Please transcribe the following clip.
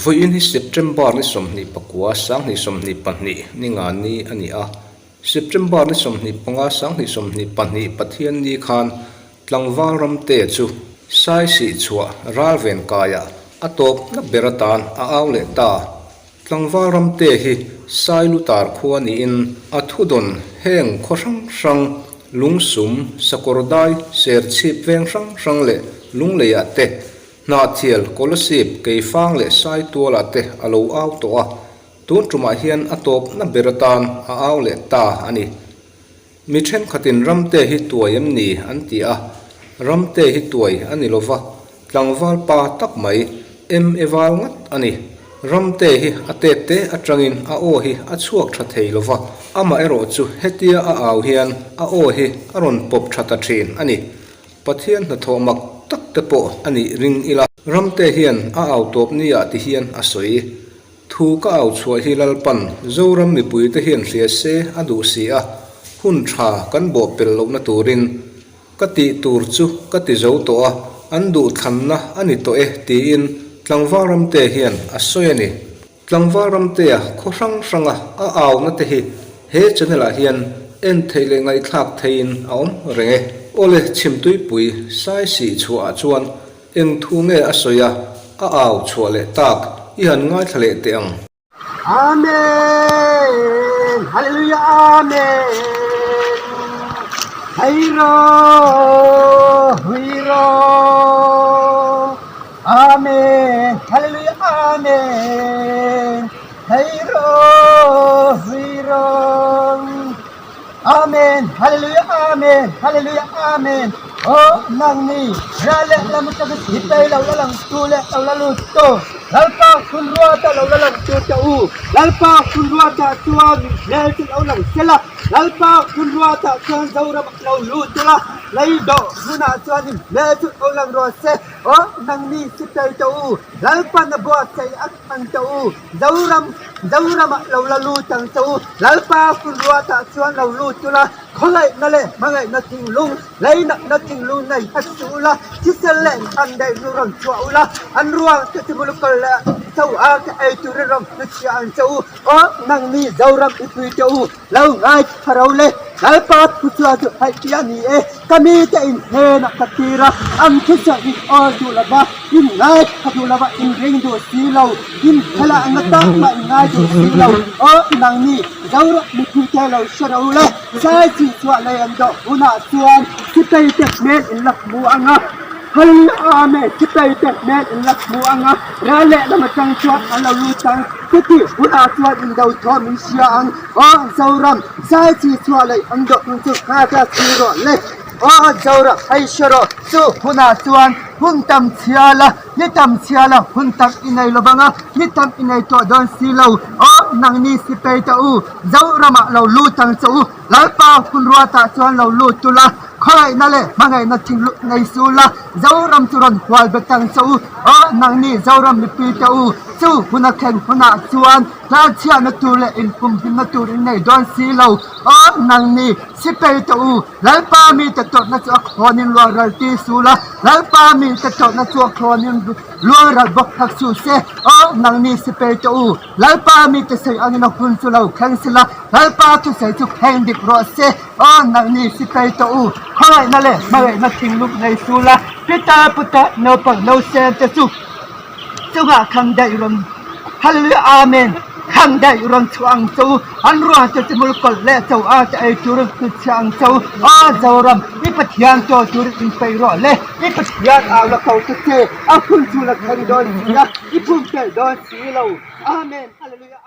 Vawiin hi September ni 29 2022 ni nga ni a ni a. September ni 25 2022 Pathian ni khan Tlangval ramte chu Saisih chhuah ralven kaiah a tawpna ber atan a au leh ta. Tlangval ramte hi Sailutar khua niin a thudawn heng khaw hrang hrang, Lungsum, Sakawrdai, Serchhip veng hrang hrang leh Lungleiah te, Hnahthial, Kolasib, Keifang leh Saitualah te a lo au tawh a, tun tumah hian a tawpna ber atan a au leh ta a ni. Mi thenkhatin Ramte hi tuai em ni an ti a, Ramte hi tuai a ni lova, tlangval pa tak mai, em e val ngat a ni. Ramte hi a tet te atangin a aw hi a chhuak tha thei lova, amaherawh chu hetia a au hian a aw hi a rawn pawp tha ta thin a ni. Pathian hnathawh mak tak te pawh a nih ring ila. Ramte hian a au tawp nia ti hian a sawi. Thu ka au chhuah hi Lalpan Zoram mipuite hian hria se a duh si a, hun tha kan bawh pel lohna turin ka tih tur chu ka ti zo tawh a, an duh thlanna a ni tawh e tiin Tlangval Ramte hian a sawi a ni. Tlangval Ramtea khaw hrang hranga a auna te hi he channel ah hian en theih leh ngaihthlak theihin a awm reng e. Awle Chhimtuipui Saisih chhuah ah chuan Eng thu nge a sawi a, a au chhuah leh tak i han ngaithla leh teh ang. Amen Hallelujah Amen Heiro Huiro Amen Hallelujah Amen Heiro Huiro Amen Hallelujah Amen Hallelujah Amen Aw nang ni ra leh lam atanga thi pei lo la lang tu leh lo la lut tu Lalpa hun ruata lo la lang tu che u Lalpa hun ruata chuan min hmel chu lo lang sela Lalpa hun ruata chuan Zoram ah lo lut ula lei dawh hmunah chuan in hmel chu lo lang rawh se Aw nang ni si pei che u Lalpa na buatsaih a ang che u Zoram Zoramah lo la lut ang che u, Lalpa hun ruatah chuan lo lut ula, khawlaihna leh hmangaihna thinglung, leinakna thinglung nei hek suh ula, thisen leh an daih nu rawn chhuah ula, an ruang te chu mulukal leh tho a ka ei turin rawn hnuchhiah ang che u. Aw nangni Zoram mipui te u, lo ngai tha ro le, Lalpa thu chuan chu theih piah a ni e, ka mite in hnenah ka tir a, an thusawi in awl duh lova, in ngai tha duh lova, in ring duh si lo. In thela anga tak mah in ngai duh si lo. Aw nangni Zoram mipui te lo hre ro le, zai chi chhuah lei an dawh hunah chuan thipei te hmel in la hmu ang a, Hallelujah Amen thipei te hmel in la hmu ang a, ral leh lam atang chuan an lo lut ang, chutih hunah chuan in do thawm in hria ang. Aw Zoram zai chi chhuah lei an dawh hun chu nghak a si rawh le. Aw Zoram hei hre rawh, chu hunah chuan hun tam chhia la, Ni tam chhia la hun tak i nei lo vang a, ni tam i nei tawh dawn si lo. Aw, nangni sipei ta u, Zoramah lo lut ang che u, Lalpa hun ruatah chuan lo lut tul a, khawngaihna leh hmangaihna thingluk nei su la, Zoram chu rawn hual bet ang che u. Aw, nangni Zoram mipui te u, chu hun a thleng hunah chuan tlanchhiahna tur leh inpumhimna tur in nei dawn si lo. Aw, nangni sipei te u, Lalpa mite tawrhna chu a khlawnin luang ral ti su la, Lalpa mite tawrhna chu a khlawnin luang ral bawk phak su se. Aw, nangni sipei te u, Lalpa mite sawi angin a hun chu lo thleng se la, Lalpa thusawi chu thleng dik rawh se. Aw, nangni sipei te u, khawngaihna leh hmangaihna thingluk nei su la, Pita puta naupang nausem te chu chungah khang daih rawn Hallelujah Amen khang daih rawn chhuah ang che u an ruang te chu mul kawlh leh cho a te ei turin hnutchhiah ang che u aw Zoram i Pathian chaw turin in peih rawh le i Pathian au la ko ta che a hun chu la thleng dawn si a i phum tel dawn si lo Amen Hallelujah.